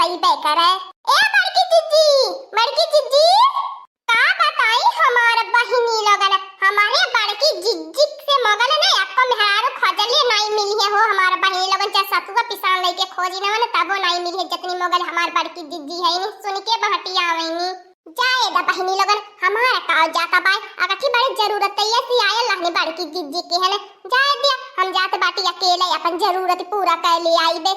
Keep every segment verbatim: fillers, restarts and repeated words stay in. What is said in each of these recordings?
पइबे करे। ए बड़की जिज्जी, बड़की जिज्जी, का बताई हमार बहिनी लोगन, हमारे बड़की जिज्जी से मगल ने एको मेहरारू खोजले नाई मिली है हो हमार बहिनी लोगन, चाहे सतुआ पिसान लेके खोजी न तबो नाई मिली है, जतनी मगल हमार बड़की जिज्जी है, इन्हीं सुन के बहटी आवेनी। जाए दा बहिनी लोगन, हमार का जाता बाय, अगठी बड़ी जरूरत है, ये सी आयल रहनी बड़की जिज्जी के है न, जाए दिया, हम जात बाटी अकेले अपन जरूरत पूरा कर ले आईबे।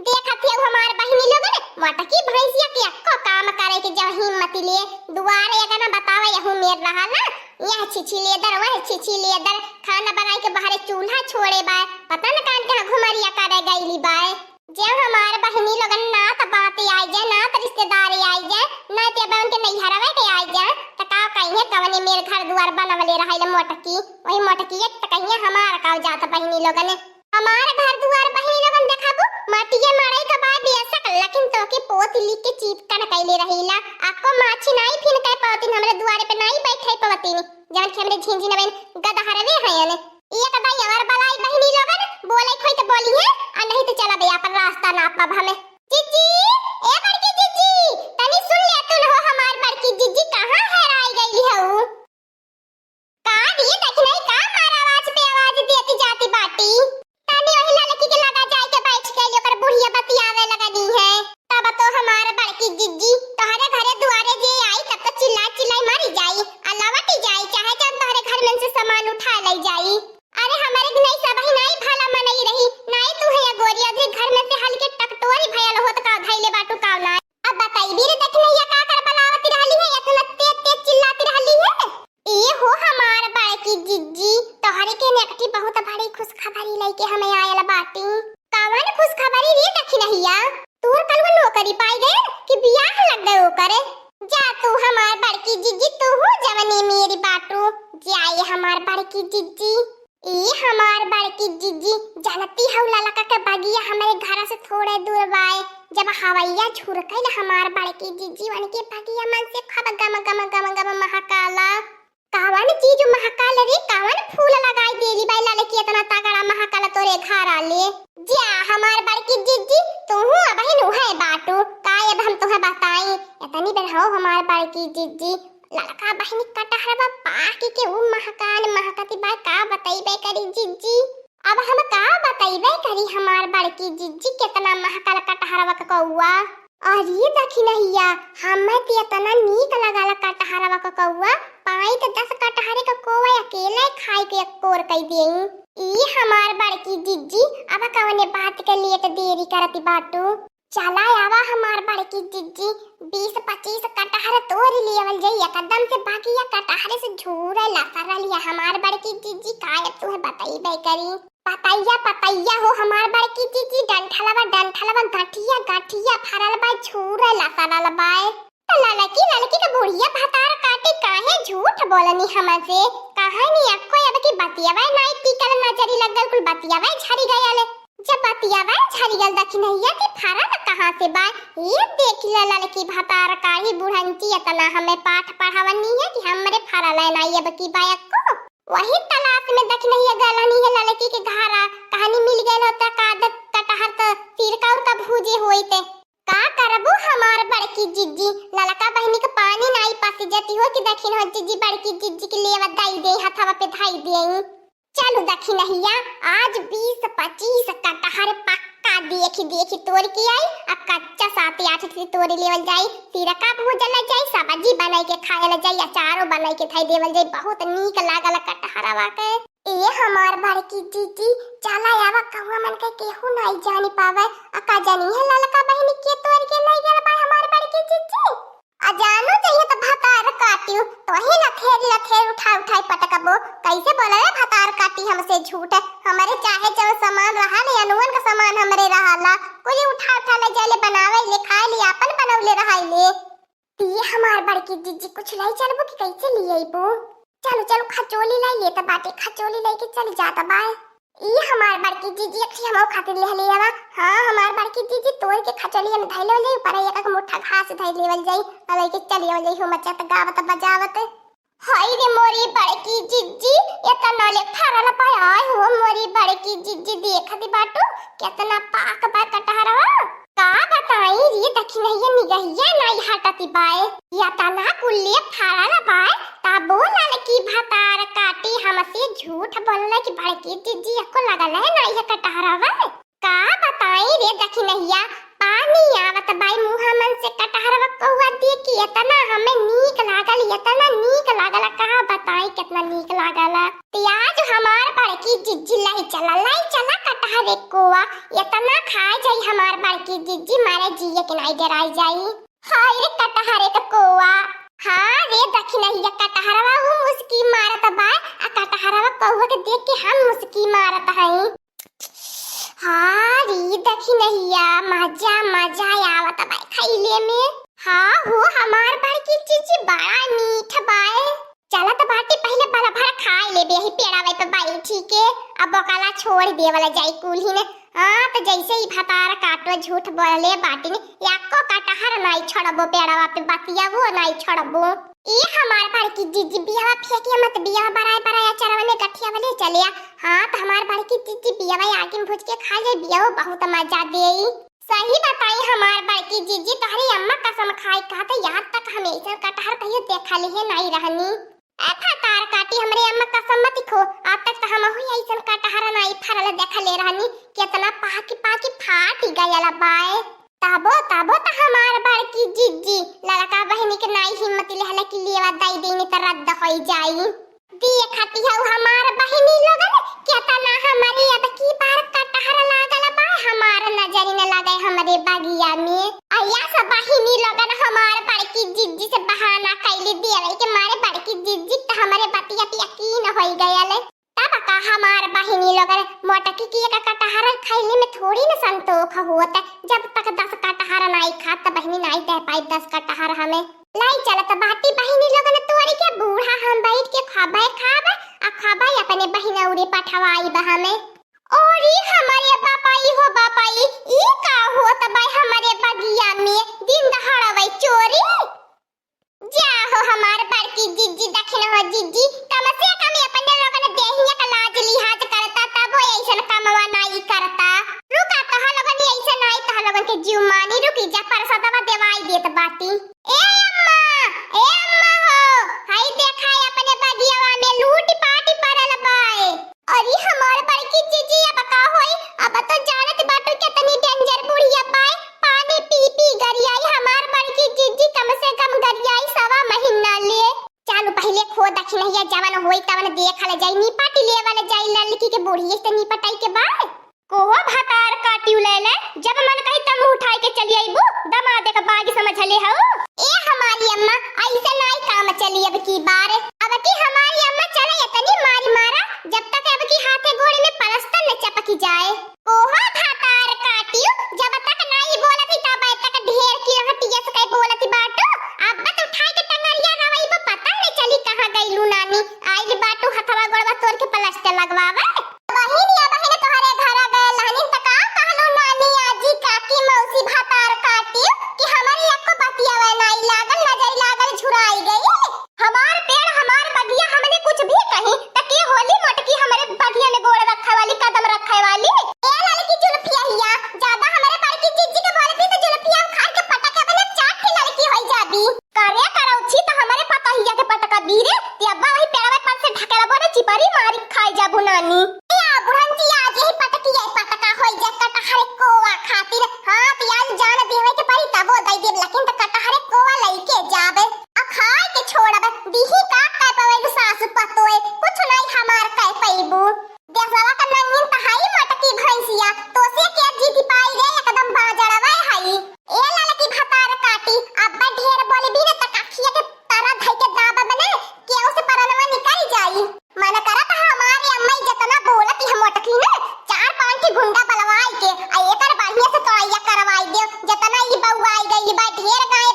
देखत है हमार बहिनी लोगन, मोटकी भैंसिया के अक्को काम करे के जब हिम्मत ले, दुआरे अगर न बतावे यहू मेर रहा ना, यह छिछी लेदर, वह छिछी लेदर, खाना बनाई के बाहरे चूल्हा छोड़े बाय, पता न कान के घुमरिया करे गईली बाय। जब हमार बहिनी लोगन नात बाते आई जाए, नात रिश्तेदारी आई जाए, ना ते अब उनके नैहरवे के आई जाए, त का कहिए कवने मेर घर दुआर बनवले रहे मोटकी, वही मोटकी एक त कहिए हमार का जात बहिनी लोगन। हमार घर दुआर बहिनी लोगन देखाबू, माटिया मड़ई का बा बेशक, लेकिन तोके पोत लिख के चीपकन कैले रहीला। अक्को माछी नाई फिन कह पावतीन, हमरे दुआरे पे नाई बैठे पावतीन, जवन के हमरे झिंझिन बहन गदहरवे हयन। एक दाई और बलाई बहिनी लोगन, बोले खोई तो बोली है, आ नहीं तो चला बे अपन रास्ता नापब हमें। जिज्जी, ए बड़की जिज्जी, तनी सुन ले तू न हो हमार बड़की जिज्जी कहाँ हेराई गई हऊ? का रे, देखी नहीं का मार आवाज पे आवाज देती जाती बाटी। तनी वही लड़की के लगा जाए के बैठ गई, ओकर बुढ़िया बतियावे लगनी है। तब तो हमार बड़की जिज्जी तोहरे घरे दुआरे जे आई, तब तो चिल्ला चिल्लाई मरी जाई, आ लवटी जाई, चाहे जब तोहरे घर में से सामान उठा ले जाई। अरे हमारे नहीं सब ही नहीं भला मनई रही, नहीं तू है या गोरी, अधे घर में से हल्के टकटोरी भयल होत का धैले बाटू का ना। अब बताई बीर देखी नहीं का कर बलावती रहली है, इतना तेज तेज चिल्लाती रहली है। ए हो हमार बड़की जिज्जी, तोहरे के नेकटी बहुत बड़ी खुशखबरी लेके हमें आयल बाटी। कवन खुशखबरी रे दखिनहिया? तोर कलवा नौकरी पाई गए कि बियाह लग गए ओकर? जा तू हमार बड़की जिज्जी, तू हूँ जवनी मेरी बाटू। जाए हमार बड़की जिज्जी। ए हमार बड़की जिज्जी, जानती हऊ ललका के बगिया हमरे घर से थोड़े दूर बाए। जब हवैया झुरकल हमार बड़की जिज्जी, उनके बगिया मन से खूब गम गम गम गम महकाला। कवन चीज महकाल रे, कवन फूल लगाई देली बाई ललकी, इतना तगड़ा महकाल तोरे घर आले। जा हमार बड़की जिज्जी, तू अबहिन उहे बाटू, का अब हम तुहे बताई। इतनी बेर हो हमार बड़की जिज्जी, ललका बहिनी कटहरवा पाक के ऊ महकान महकती बा, का बतइबे करी जिज्जी। अब हम का बतइबे करी हमार बड़की जिज्जी, केतना महकल कटहरवा के कौआ। अरे दखिनहिया, हमें त एतना नीक लगल कटहरवा के कौआ, पाई त दस कटहरे के कोवा अकेले खाए के एक कोर कई देई। ई हमार बड़की जिज्जी, अब कवने बात के लेट देरी करती बाटू? चला आवा हमार बड़की जिज्जी, बीस पच्चीस कटहर तोड़ लेवल जाई, एकदम से बगिया कटहरे से झूरे लसरल या हमार बड़की जिज्जी, का अब तुहे बतइबे करी। पतैया पतैया हो हमार बड़की जिज्जी, डंठलवा डंठलवा, गठिया गठिया फरल बा, झूरे लसरल बा। त ललकी ललकी के बुढ़िया भतार काटी काहे झूठ बोलनी हमसे, कहानी अक्को अब की बतियावे नाई टिकल, नजरी लगल कुल बतियावे झरी गयल। जब बतियावा झरियल दखिनहिया के फरल कहाँ से बा? ये देख ले ललकी भतार काढ़ी बुढ़ंची, इतना हमें पाठ पढ़ावनी है कि हमरे फरल है नाई अब की बा अक्को। वही तलाश में दखिनहिया गलनी है ललकी के घरा, कहानी मिल गयल होता का आदत कटहर त सिरका उरका भूजे होइत। का करबू हमार बड़की जिज्जी, ललका बहिनी के पानी नाई पसी जती हो कि दखिन हो जिज्जी बड़की जिज्जी के लेवा दाई दे हथवा पे धाई दे। चलू दखिनहिया, आज बीस पच्चीस कटहर पक्का देखी देखी तोड़ के आई, आ कच्चा सात आठ ठे तोड़ लेवल जाई, सिरका भूजल जाई, सब्जी बनाई के खायल जाई, अचारो बनाई के धई देवल जाई। बहुत नीक लागल कटहरवा के। ए हमार बड़की जिज्जी, चला आवा कौआ मन के केहू नाई जानी पावे, आ का जानी है ललका बहिनी के तोड़ के ले गल बा हमार बड़की जिज्जी। आ जानो जइहे त भतार काटियो, तोहे लथेर लथेर उठा उठाई पटकबो। कैसे बोला रे भतार काटी हमसे झूठ? हमरे चाहे जौन सामान रहा ले, अनुवन का सामान हमरे रहाला। कुल उठा उठा ले जाले, बनावे ले, खाए ले, आपन बनौले रहाई ले। ती हमार बड़की जिज्जी कुछ लाई चलबो कि कैसे ले अइबो? चलो चलो खचोली लाई, ये त बाटे खचोली लाई के चली जाता बाय। ई हमार बड़की जीजी एक ठे हमहू खातिर ले ले आवा। हाँ, हमार बड़की जीजी तोड़ के खचोलिया में धइले जाई, ऊपर एक एक मुट्ठा घास धइ लेवल जाई, आ लेके चली आवल जाई हो मचत गावत बजावत। हाय रे मोरी बड़की जीजी, एतना ले फरल बा, आय हो मोरी बड़की जीजी, देखत बाटू केतना पाक बा कटहरवा। का बताई रे, देखी तैया निगहिया नाई हटती बाय। या तना कुल्ले फाड़ल बाय, तबो ललकी भतार काटी हमसे झूठ बोलले कि बड़की जिज्जी एको लगल है नाई है कटहरवा। का बताई रे दखिनहिया, पानी आवत बाय मुँह मन से। कटहरवा कौआ देख के इतना हमें नीक लागल, इतना नीक लागल, का बताई कितना नीक लागल। ते आज हमार बड़की जिज्जी लाई चला, लाई चला कटहरे कोआ, इतना खाए जाई हमार बड़की जिज्जी, मारे जिए के नाई डराई जाई। हाय रे कटहरे के कोआ। हाँ रे दखिनहिया, कटहरवा ऊ मुस्की मारत बा, आ कटहरवा कौआ के देख के हम मुस्की मारत हई। हाँ रे दखिनहिया, मजा मजा आवत बा खइले में। हाँ हो हमार बड़की जिज्जी, बड़ा मीठ बाय। चलत बाटी पहिले बल भर खाए लेबे यही पेड़ावे पे बैठी के, अब ओकला छोड़ देवल जाई कुल्ही ने। हाँ, त जैसे ही भतार काटो झूठ बोलले बाटिन, याको कटहर नाई छोड़बो पेड़ावा पे, बतियावो नाई छोड़बो। ए हमार बड़की जिज्जी, बियावा फेंकिया मत, बियावा बराए बराए अचरवा में गठिया वाले चलिया। हाँ, त हमार बड़की जिज्जी बियावा आगे में भुज के खा जाए, बियावा बहुत मजा देई। सही बताई हमार बड़की जिज्जी, तोहरी अम्मा कसम खाई, कहा त यहाँ तक हम ऐसन कटहर कहियो देखले है नाई रहनी। ए भतार काटी, हमरे अम्मा कसम मत खो, आज तक त हमहू ऐसन कटहर नाई फरल देखले रहनी। केतना पाकी पाकी फाटी गयल बाय। तबो, तबो त हमार बड़की जिज्जी लड़का बहिनी के नाई हिम्मत लेहला कि लेवा दाई देनी त रद्द होई जाई। देखती हऊ हमार बहिनी लोगन, केतना हमरे अब की बार कटहर लागल बा, हमार नजर न लगे हमरे बगिया में। अया सब बहिनी लोगन हमार बड़की जिज्जी से बहाना कैली देवे के मारे बड़की जिज्जी त हमरे बतिया पे यकीन होई गयल। तब का हमार बहिनी लोगन मोटकी की एक कटहर खैली में थोड़ी न संतोख होत, जब तक दस कटहर नाई खात त बहिनी नाई दे पाई दस कटहर हमें। लाई चलत बाटी बहिनी लोगन तोरी के बूढ़ा हम बैठ के खाबे खाब, आ खाबे अपने बहिन उड़ी पठवाई बा हमें। ओरी हमरे बापाई हो बापाई, ई का होत बा हमरे बगिया में दिन दहाड़वे चोरी? जा हो हमार बड़की जिज्जी, दखिन हो जिज्जी, कम से कम अपने लोगन देहिया का लाज लिहाज करता, तबो ऐसन कमवा नाई करता। रुका तोह लोगन ऐसन नाई, तोह लोगन के जीव मानी, रुकी जा परसदवा देवाई देत बाटी। ए अम्मा, ए अम्मा हो, हाई देखा अपने बगियावा में लूटी पाटी पड़ल बाए। अरे हमार बड़की जिज्जी, अब का होई? अब तो जानत बाटू कितनी danger बुढ़िया बाय। पानी पी पी गरियाई हमार बड़की जिज्जी, कम से कम गरियाई सवा महीना ले। चालू पहिले खो दखिनहिया, जवन होई तवन देखल जाई, निपट लेवल जाई, ललकी के बुढ़िए से निपटाई के बाय। कोहो भतार काटियो ले ले, जब मन कही तब मुँह उठाई के चली अइबू, दमादे का बागी समझ ले हऊ। ए हमारी अम्मा, ऐसे नाई काम चली अब की बार। अब की हमारी अम्मा चले इतनी मारी मारा, जब तक अब की हाथे गोड़े में पलस्तर न चपकी जाए। कोहो भतार काटियो, जब तक नाई बोलती तब तक ढेर की हटियस के बोलती बाटू। अब तो उठाई के टंगरिया रवई बा, पता न चली कहाँ गईलू नानी। आइल बाटू हथवा गोड़वा तोड़ के पलस्तर लगवावे। बहिन या बहिन तोहरे घरा गए लहनिन त का कहलू नानी, आजी, काकी, मौसी, भतार काटी कि हमरी एको बतियावे नाई लागल, नजर लागल, झुराई गई। हमार पेड़, हमार बगिया, हमने कुछ भी कही त के होली मोटकी हमरे बगिया में गोड़ रखे वाली, कदम रखे वाली। ए ललकी जुल्फिया हिया, ज्यादा हमरे बड़की जिज्जी के बोलबी त जुल्फिया उखाड़ के पटक के अपने चाट के ललकी होई जाबी। करे करौछी त हमरे पतहिया के पटका बीरे, ते अब्बा वही पेड़वे पर से ढकेलबो ने चिपरी मारी खाई जाबू नानी। या बुढ़ंती आज यही पटकी है पटका होई जा कटहर कोवा खातिर। हाँ, ते आज जान देवे के परी तबो दई देब, लेकिन त कटहर कोवा लइके जाबे। आ खाए के छोड़ब, दीही का कह पवेबू सासु पतोए, कुछ नहीं हमार कह पइबू। देसवा का नंगिन तहाई मोटकी भैंसिया, तोसे के जीति पाई रे, एकदम बाजड़वा हई। ए ललकी भतार काटी, अब ढेर बोलबी न त कखिया के तरा धई के दाबब ने, केहू से परनवा निकल जाई। मन करत ह हमारी अम्मा ई जतना बोलत ह मोटकी न, चार पांच ठे गुंडा बलवाई के, आ एकर बढ़िया से तोड़ैया करवाई देव, जतना ई बउआई गई बा, ढेर गाय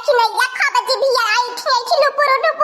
चिनैया खा बजी भी आई थी, आई थी लुपुरु लुपुरु।